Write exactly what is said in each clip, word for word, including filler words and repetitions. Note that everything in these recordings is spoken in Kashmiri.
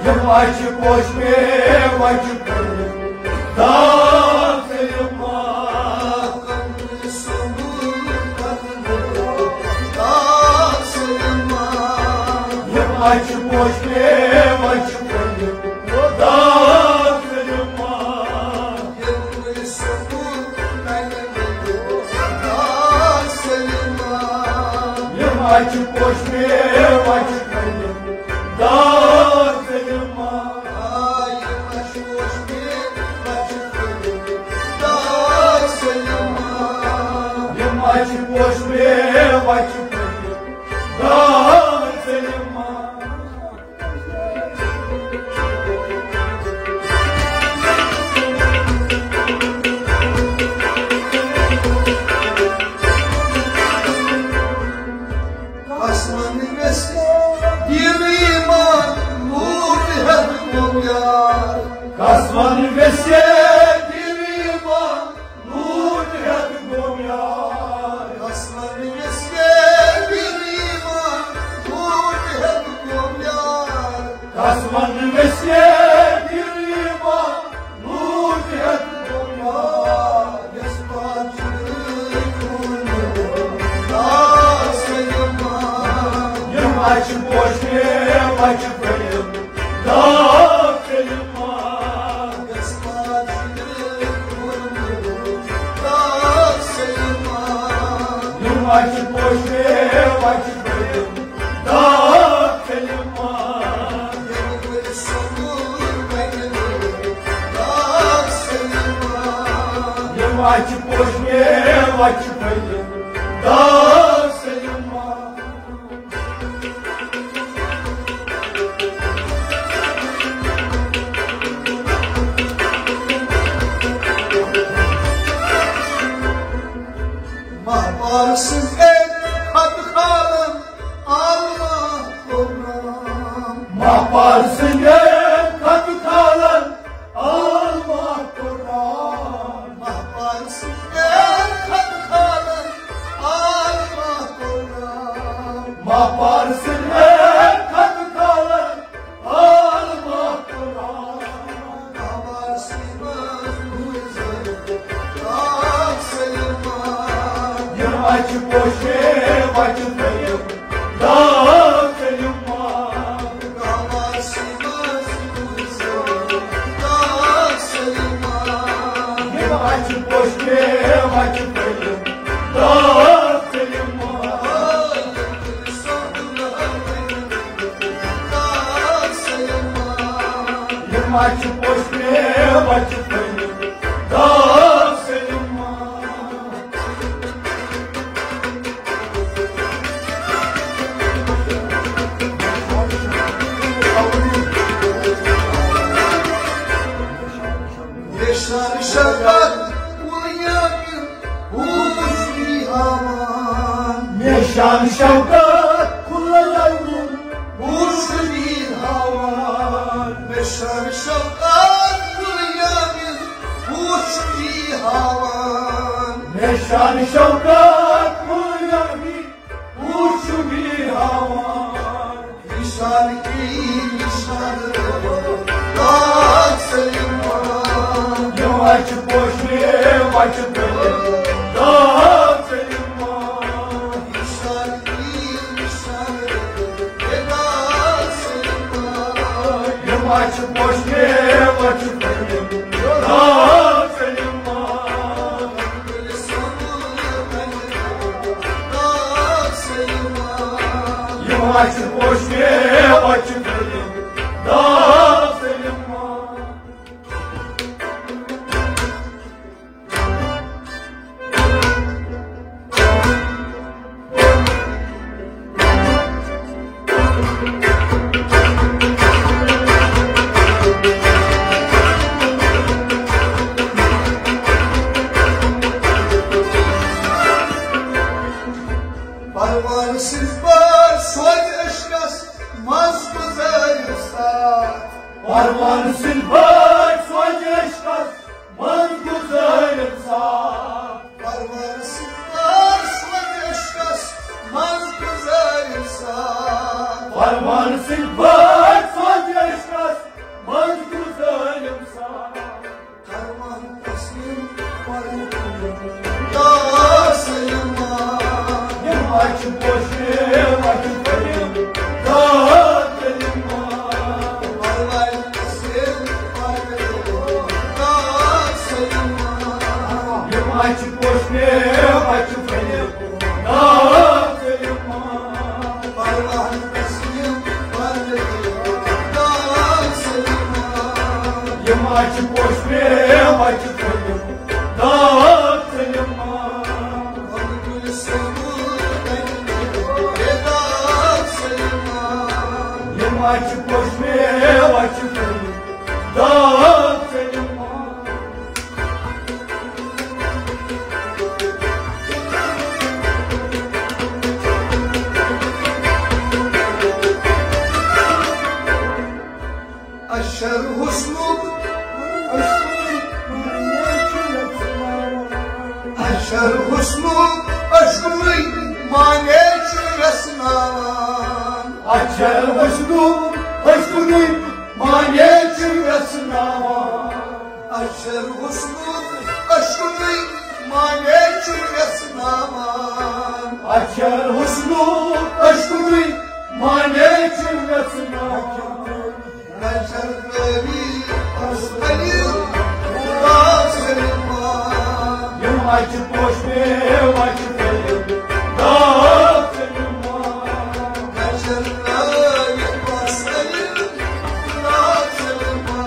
یِم اَچھِ پوشہِ مےٚ وَچہِ پھٔلۍ، داغ ژٔلِم ما۔ یِم اَچھِ پوشہِ مےٚ وَچہِ پھٔلۍ، داغ ژٔلِم ما۔ یِم اَچھِ پوشہِ مےٚ وَچہِ پھٔلۍ، داغ ژٔلِم ما۔ یِم اَچھِ پوشہِ مےٚ وَچہِ پھٔلۍ، داغ ژٔلِم ما۔ قسمن ویسے دِل یِوان لوٗٹھ ہٮ۪تھ گوٚو یار۔ قسمن ویسے دِل یِوان لوٗٹھ ہٮ۪تھ گوٚو یار۔ قسمن ویسے دِل یِوان لوٗٹھ ہٮ۪تھ گوٚو یار۔ قسمن ویسے دِل یِوان لوٗٹھ ہٮ۪تھ گوٚو یار۔ یَس پاتھ چھُ یِم اَچھِ پوشہِ مےٚ وَچہِ پھٔلۍ، داغ ژٔلِم ما۔ یِم اَچھِ پوشہِ مےٚ وَچہِ پھٔلۍ، داغ ژٔلِم ما۔ یِم اَچھِ پوشہِ مےٚ وَچہِ پھٔلۍ، داغ ژٔلِم ما۔ ماہپار سٕنٛدۍ أکۍ خط خالن عالمہ کوٚر رام۔ ماہپار سٕنٛدۍ أکۍ خط خالن عالمہ کوٚر رام۔ ماہپار سٕنٛدۍ أکۍ خط خالن عالمہ کوٚر رام۔ ماہپار سٕنٛدۍ أکۍ خط خالن عالمہ کوٚر رام۔ یِم اَچھِ پوشہِ مےٚ وَچہِ پھٔلۍ، داغ ژٔلِم ما۔ یِم اَچھِ پوشہِ مےٚ وَچہِ پھٔلۍ، داغ ژٔلِم ما۔ یِم اَچھِ پوشہِ مےٚ وَچہِ پھٔلۍ، داغ ژٔلِم ما۔ نِشان شفقت کُل یامہِ ہوش دی ہاوان۔ نِشان شفقت کُل یامہِ ہوش دی ہاوان۔ نِشان شفقت کُل یامہِ ہوش دی ہاوان۔ نِشان شفقت کُل یامہِ ہوش دی ہاوان۔ نِشان کی نِشان رہو، داغ ژٔلِم ما۔ یِم اَچھِ پوشہِ مےٚ وَچہِ پھٔلۍ، داغ ژٔلِم ما۔ نِشان کی نِشان رہو، داغ ژٔلِم ما۔ یِم اَچھِ پوشہِ مےٚ وَچہِ پھٔلۍ، داغ ژٔلِم ما۔ یِم اَچھِ پوشہِ مےٚ وَچہِ پھٔلۍ، داغ ژٔلِم ما۔ پروان سٕنٛدۍ پٲٹھۍ سوزِ أسۍ اچھِ پوش مےٚ وچہِ پھٔلِم، داغ ژٔلِم ما۔ گۄلہٕ کُلۍ سوٚمبُل تَتہِ مےٚ، ہے داغ ژٔلِم ما۔ یِم اچھِ پوش مےٚ وچہِ پھٔلِم، داغ ژٔلِم ما۔ اشر حسنُک، اشر حسنُک اشکُنُے معنی چھُ یژھناوان۔ اشر حسنُک اشکُنُے معنی چھُ یژھناوان۔ اشر حسنُک اشکُنُے معنی چھُ یژھناوان۔ اشر حسنُک اشکُنُے معنی چھُ یژھناوان۔ نظر ترٲوِتھ پس تلہِ داغ ژٔلِم ما۔ یِم اچھِ پوش مےٚ وچہِ پھٔلِم، داغ ژٔلِم ما۔ نظر ترٲوِتھ پس تلہِ داغ ژٔلِم ما۔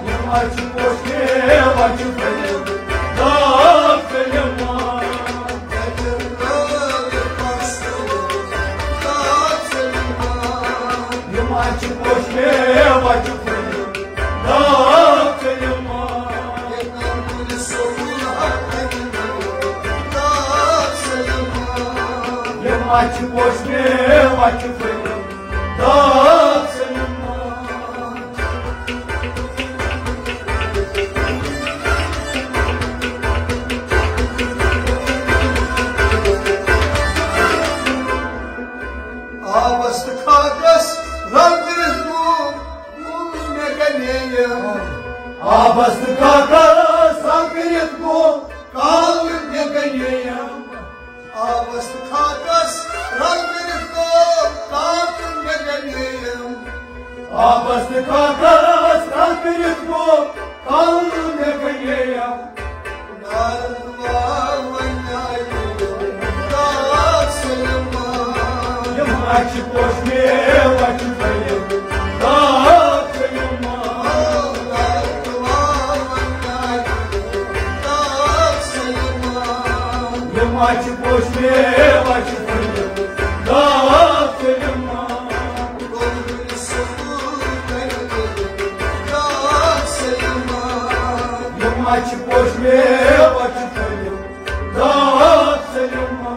یِم اچھِ پوش مےٚ وچہِ پھٔلِم، داغ ژٔلِم ما۔ یِم اچھِ پوش مےٚ وچہِ پھٔلِم، داغ ژٔلِم ما۔ یِم اچھِ پوش مےٚ وچہِ پھٔلِم، داغ ژٔلِم ما۔ آبس تہٕ خاکس رنگ کٔرِتھ گوٚو، گوٚو مےٚ گلے۔ آبس تہٕ خاکس رنگ کٔرِتھ گوٚو، کال مےٚ گلے۔ آبس تہٕ خاکس رنگ کٔرِتھ گوٚو، کال مےٚ گلے۔ آبس تہٕ خاکس رنگ کٔرِتھ گوٚو، کال مےٚ گلے۔ نارن واوَن آیہِ داغ ژٔلِم ما۔ یِم اچھِ پوش مےٚ وچہِ پھٔلِم، داغ ژٔلِم ما۔ نارن واوَن آیہِ داغ ژٔلِم ما۔ یِم اچھِ پوش مےٚ وچہِ پھٔلِم، داغ ژٔلِم ما۔ یِم اچھِ پوش مےٚ وچہِ پھٔلِم، داغ ژٔلِم ما۔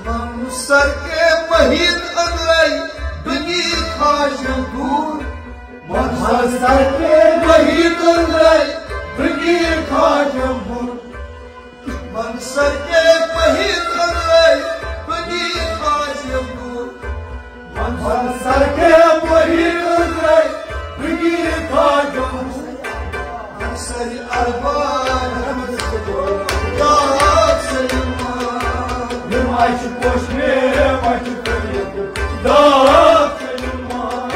من سر کے محیط اندرے دنیا خاجم دور۔ من سر کے محیط اندرے دنیا خاجم دور۔ من سر کے محیط اندرے دنیا خاجم دور۔ من سر کے محیط اندرے دنیا خاجم دور۔ سر ارباب داغ ژٔلِم ما۔ یِم اچھِ پوش مےٚ وچہِ پھٔلِم، داغ ژٔلِم ما۔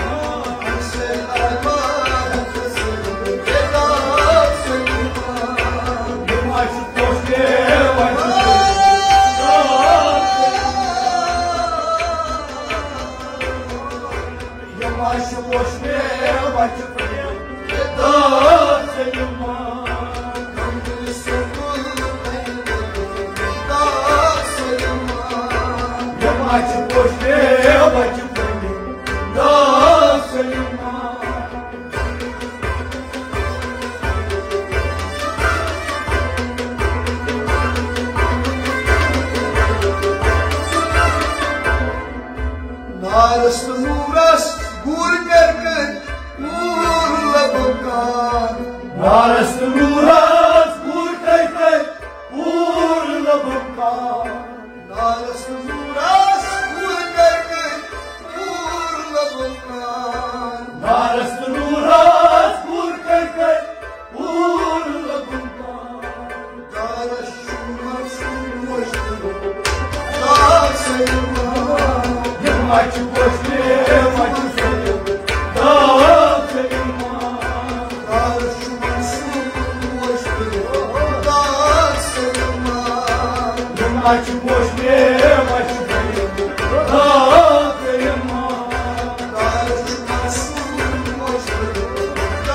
سر ارباب داغ ژٔلِم ما۔ یِم اچھِ پوش مےٚ وچہِ پھٔلِم، داغ ژٔلِم ما۔ یِم اچھِ پوش مےٚ وچہِ پھٔلِم، داغ ژٔلِم ما۔ یِم اچھِ پوش مےٚ وچہِ پھٔلِم، داغ ژٔلِم ما۔ نارس تہٕ نوٗرس گوٗر کٔرۍ کٔرۍ پوٗرٕ لبُک کار۔ نارس تہٕ نوٗرس گوٗر کٔرۍ کٔرۍ پوٗرٕ لبُک کار۔ نارس تہٕ نوٗرس گوٗر کٔرۍ کٔرۍ پوٗرٕ لبُک کار۔ نارس تہٕ نوٗرس گوٗر کٔرۍ کٔرۍ پوٗرٕ لبُک کار۔ دارس چھُ منصوٗر گوشت دار سلیمان۔ یِم اچھِ پوش مےٚ وچہِ پھٔلِم، داغ ژٔلِم ما۔ دارس چھُ منصوٗر گوشت دار اچھِ پوش مےٚ وچھِ بٔنِتھ، آ، کٔرِم۔ تاج چھُ معصوم پوش بٔنِتھ، آ،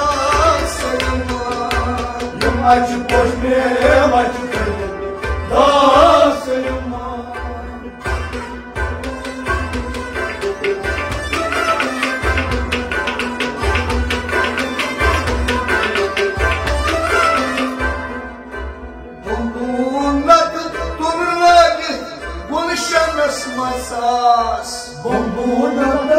سٲلِم۔ یِم اچھِ پوش مےٚ وچھِ بٔنِتھ، آ، سٲلِم۔ بمبونک تُل لٲگِتھ گُلشنس منٛز آس۔ بمبونک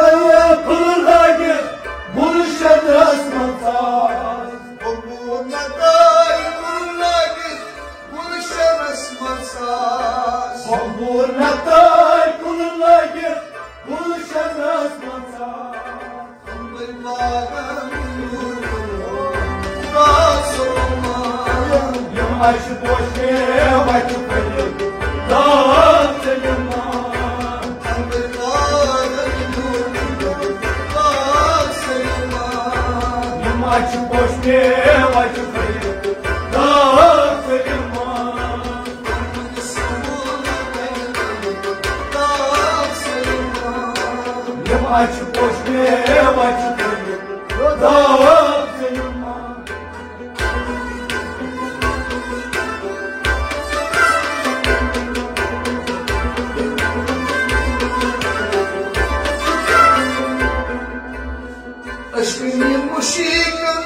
تُل لٲگِتھ گُلشنس منٛز آس۔ بمبونک تُل لٲگِتھ گُلشنس منٛز آس۔ بمبونک تُل لٲگِتھ گُلشنس منٛز آس۔ یِم اچھِ پوش مےٚ وچھِ بٔنِتھ، داد سٲلِم۔ یِم اچھِ پوش مےٚ وچھِ بٔنِتھ، داد سٲلِم۔ یِم اچھِ پوش مےٚ وچھِ بٔنِتھ، داد سٲلِم۔ عشقٕنۍ مُشکَن،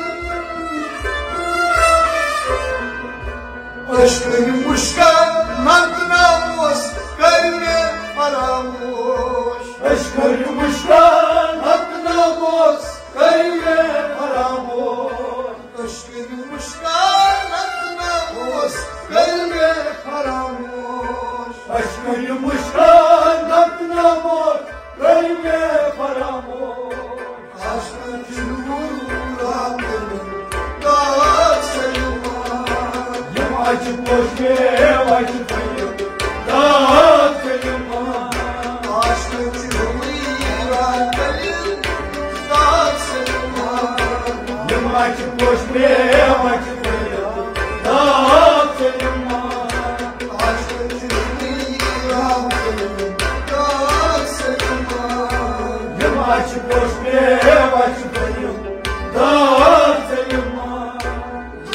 عشقٕنۍ مُشکَن ننٛد ناموس کٔرۍ مےٚ فراموش۔ عشقٕنۍ مُشکَن ننٛد ناموس کٔرۍ مےٚ فراموش۔ عشقٕنۍ مُشکَن ننٛد ناموس کٔرۍ مےٚ فراموش۔ عشقٕنۍ مُشکَن ننٛد ناموس کٔرۍ مےٚ فراموش۔ یِم اچھِ پوش مےٚ وچھِ بٔنِتھ، داد سٲلِم۔ یِم اچھِ پوش مےٚ وچھِ بٔنِتھ، داد سٲلِم۔ یِم اچھِ پوش مےٚ وچھِ بٔنِتھ، داد سٲلِم۔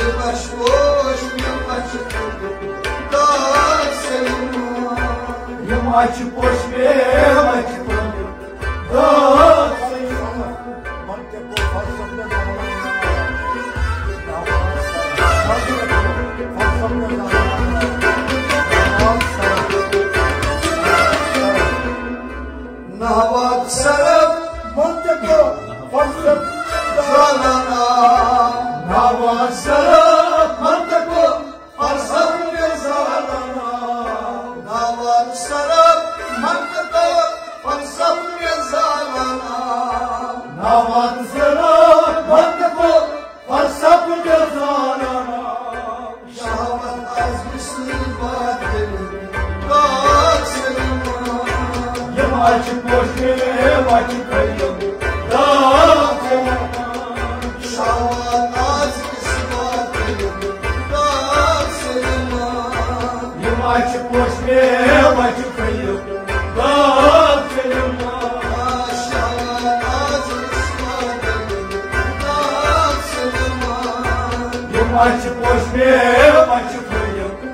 یِم اچھِ پوش مےٚ وچھِ بٔنِتھ، داد سٲلِم۔ یِم اچھِ پوش مےٚ وچھِ بٔنِتھ، داد سٲلِم۔ نواد سرف منطق فلسف زانانا۔ نواد سرف منطق فلسف زانانا۔ نواد سرف منطق فلسف زانانا۔ نواد سرف منطق فلسف زانانا۔ شہوت از مثل بات بات سلمان۔ یِم اچھِ پوش مےٚ وچھِ بٔنِتھ، داد سٲلِم۔ شہوت از مثل بات بات سلمان۔ یِم اچھِ پوش مےٚ وچھِ بٔنِتھ، داد سٲلِم۔ یِم اچھِ پوش مےٚ وچھِ بٔنِتھ،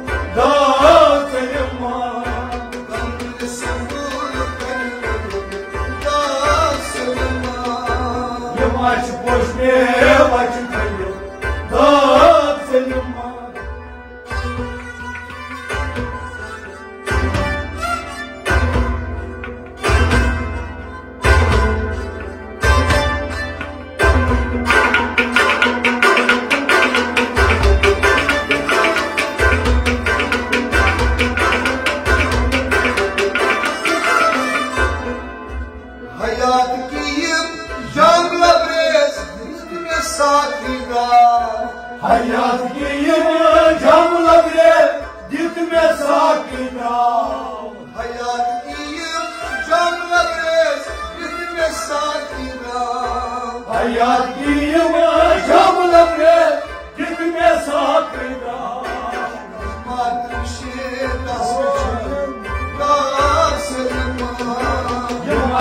داد سٲلِم۔ یِم اچھِ پوش مےٚ وچھِ بٔنِتھ، داد سٲلِم۔ حیات کی یہ جام لبریز، مےٚ ساتھی۔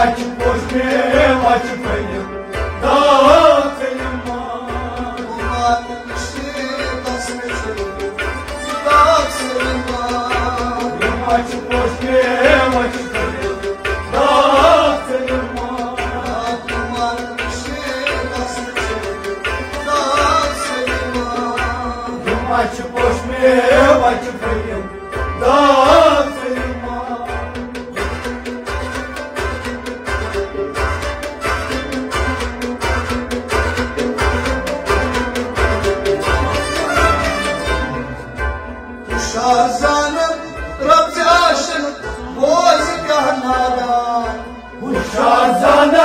اچھِ پوش میوٕ اچھِ پھٔلۍ، داغ ژٔلِم مان۔ گُمات نِشہِ دس مےٚ چھٔلِم، داغ ژٔلِم مان۔ یِم اچھِ پوش میوٕ اچھِ پھٔلۍ، داغ ژٔلِم مان۔ گُمات نِشہِ دس مےٚ چھٔلِم، داغ ژٔلِم مان۔ یِم اچھِ پوش میوٕ اچھِ پھٔلۍ، داغ ژٔلِم مان۔ ہُشار زانن رمزِ عاشق، بوز کیٛاہ نادان۔ ہُشار زانن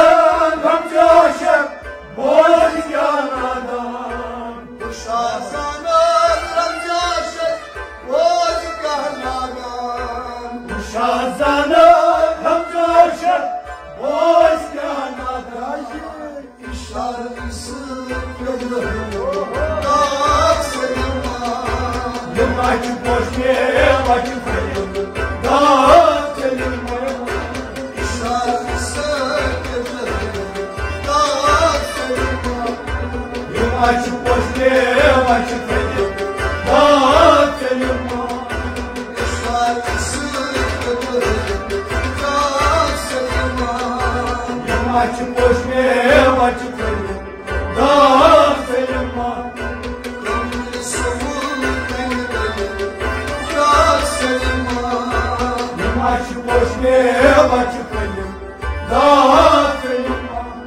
رمزِ عاشق، بوز کیٛاہ نادان۔ ہُشار زانن رمزِ عاشق، بوز کیٛاہ نادان۔ ہُشار زانن رمزِ عاشق، بوز کیٛاہ نادان۔ اشارٕ سۭتۍ کٔرۍ رٲوۍ داغ ژٔلِم مان۔ یِم اچھِ پوش میوٕ اچھِ پھٔلۍ، داغ ژٔلِم مان۔ اشارٕ سۭتۍ کٔرۍ رٲوۍ داغ ژٔلِم مان۔ یِم اچھِ پوش میوٕ اچھِ پھٔلۍ، داغ ژٔلِم مان۔ اشارٕ سۭتۍ کٔرۍ رٲوۍ داغ ژٔلِم مان۔ یِم اچھِ پوش میوٕ اچھِ پھٔلۍ، داغ ژٔلِم مان۔ کملہِ سوٚمبُل کنہِ ؤلِم، داغ ژٔلِم مان۔ یِم اچھِ پوش میوٕ اچھِ پھٔلِم، داغ ژٔلِم مان۔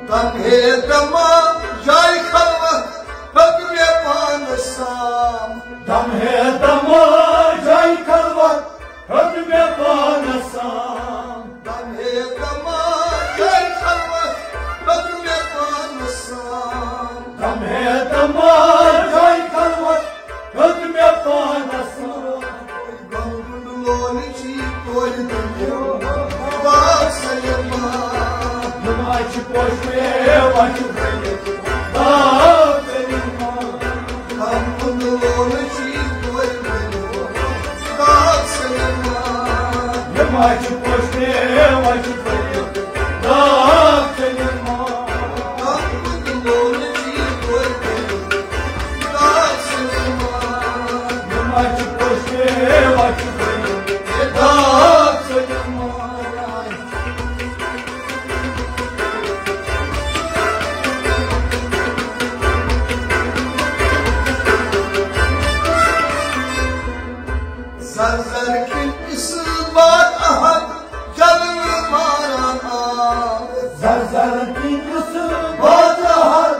دم ہے دما جاے خلوت، ہیوٚت مےٚ پانس سام۔ دم ہے دما جاے خلوت، ہیوٚت مےٚ پانس سام۔ دم ہے دما جاے خلوت، ہیوٚت مےٚ پانس سام۔ دم ہے دما جاے خلوت، ہیوٚت مےٚ پانس سام۔ غمگُنٛڈ لولہٕ چھی توتہِ دٔلیٖل، داغ ژٔلِم مان۔ یِم اچھِ پوش میوٕ اچھِ پھٔلۍ، داغ ژٔلِم مان۔ غمگُنٛڈ لولہٕ چھی توتہِ دٔلیٖل، داغ ژٔلِم مان۔ یِم اچھِ پوش میوٕ اچھِ پھٔلۍ، داغ ژٔلِم مان۔ غمگُنٛڈ لولہٕ چھی توتہِ دٔلیٖل، داغ ژٔلِم مان۔ یِم اچھِ پوش میوٕ اچھِ پھٔلۍ، داغ ژٔلِم مان۔ زر زر کِنۍ اِس باد احد جلوٕ ماران آو۔ زر زر کِنۍ اِس باد احد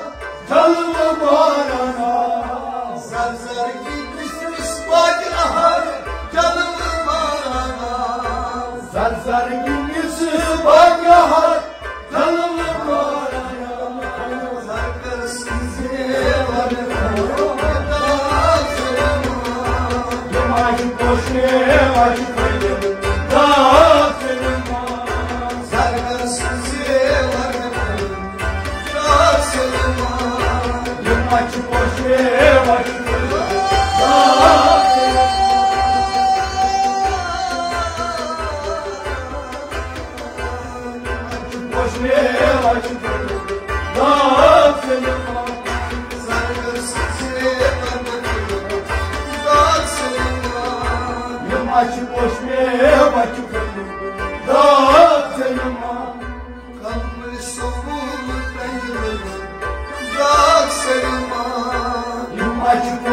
جلوٕ ماران آو۔ زر زر کِنۍ اِس باد احد جلوٕ ماران آو۔ زر زر کِنۍ اِس باد احد جلوٕ ماران آو۔ زر کر سٕنٛزِ وَنہٕ یِم اچھِ پوش میوٕ اچھِ پھٔلۍ، داغ ژٔلِم مان۔ زر کر سٕنٛزِ وَنہٕ یِم اچھِ پوش میوٕ اچھِ پھٔلۍ، داغ ژٔلِم مان۔ پوش میوٕ اچھِ پھٔلۍ، داغ ژٔلِم مان۔ زر کر سٕنٛزِ وَنہٕ یِم اچھِ پوش میوٕ اچھِ پھٔلۍ، داغ ژٔلِم مان۔ کملہِ سوٚمبُل کنہِ ؤلِم، داغ ژٔلِم مان۔ یِم اچھِ